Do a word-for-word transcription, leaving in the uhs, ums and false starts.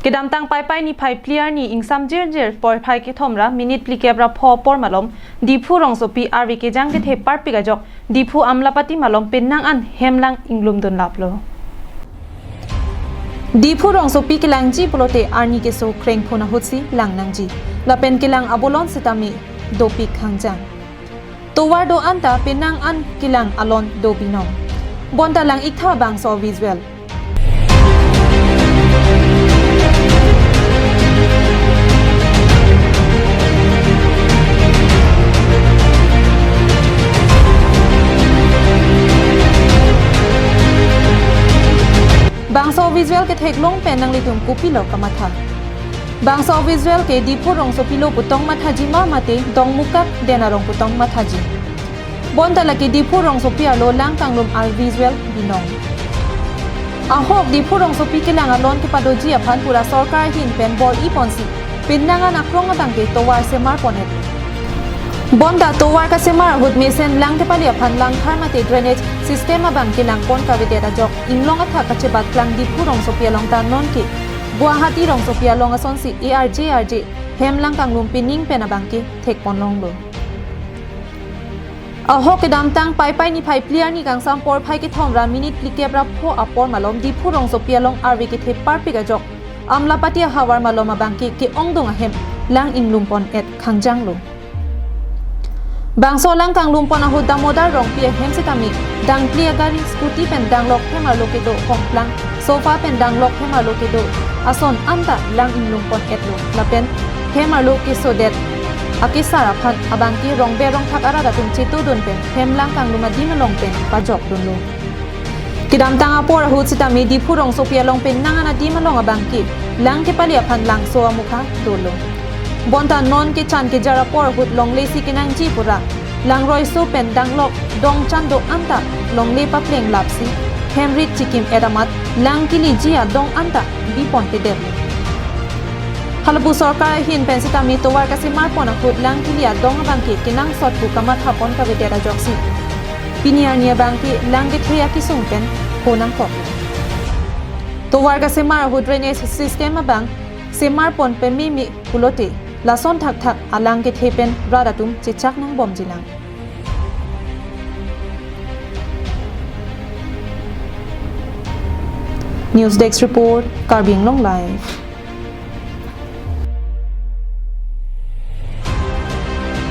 Kedamtang Paipai niphai phli arni ingsam jirjir porphai kethom ra minit phlikep ra pho apor malom Diphu rongsopi arve kejang kethe parpik ajok Diphu Amlapati malom penang an hemlang inglum dunlaplo. Diphu rongsopi kelangji pulote arni keso krengphun ahutsi lang nangji. Lapen kelang abolon sitame dopik khangjang. Tovar do-an ta penang an kelang alon do binong. Bonta lang-iktha bangso visual. Bangso visual ketheklong pen nanglitum kopilo kamatha? Bangso visual ke Diphu rongsopi lo pu tong mathaji ma mate Dongmukak Den Arong pu tong mathaji? Bonta lake Diphu rongsopi arlo lang kanglum a-visual binong. Ahok Diphu rongsopi kelang alon kepadoji aphan pura sorkar ahin pen bor-i ponsi penang an akrong abang ke tovar semar pon-et. Bonta tovar kasemar ahut mesen lang kepali aphan langthar mate drainage system abang kelang pon kavedet ajok inglong athak kachebat klang Diphu rongsopi along ta nonke Guwahati rongsopi along asonsi arje arje hemlang kanglum pining pen abang ke thekpon longlo. Ahok kedamtang Paipai niphai phli arni kangsam porphai kethom ra minit phlikep ra pho apor malom Diphu rongsopi along arve kethe parpik ajok Amlapati ahavar malom abang ke ke-ongdung ahem lang inglum pon-et khangjanglo. Bangso lang kanglum pon ahut Damodar Rongpi ahem sitame dangkli agari, scooty pen danglok hem arlo kedo, kongplang, sofa pen danglok hem arlo kedo ason anta lang inglum pon-etlo. Lapen hem arlo kesodet akesar aphan abang ke rongber rongthak arat atum chetudun pen hemlang kanglum adim along pen pajokdunlo. Kedamtang apor ahut sitame Diphu rongsopi along penang an adim along abang ke lang kepali aphan langso amukha dolo. Bonta non kechan kejar apor ahut longle si kenangji pura langroiso pen danglok dongchan do-an ta longle paplenglapsi hemrit chikim-et amat lang keliji adong anta bi ponpedet. Halapu sorkar ahin pen sitame tovar kasemar pon ahut lang keli adong abang ke kenangsot pu kamatha pon kavedet ajoksi pini arni abang ke lang kethe akesung pen ho nangkok. Tovar kasemar ahut drainage system abang semar pon pememe pulote lason thakthak alang kethe pen rat atum chechak nangbomjilang. News Desk Report, Karbi Anglong Live.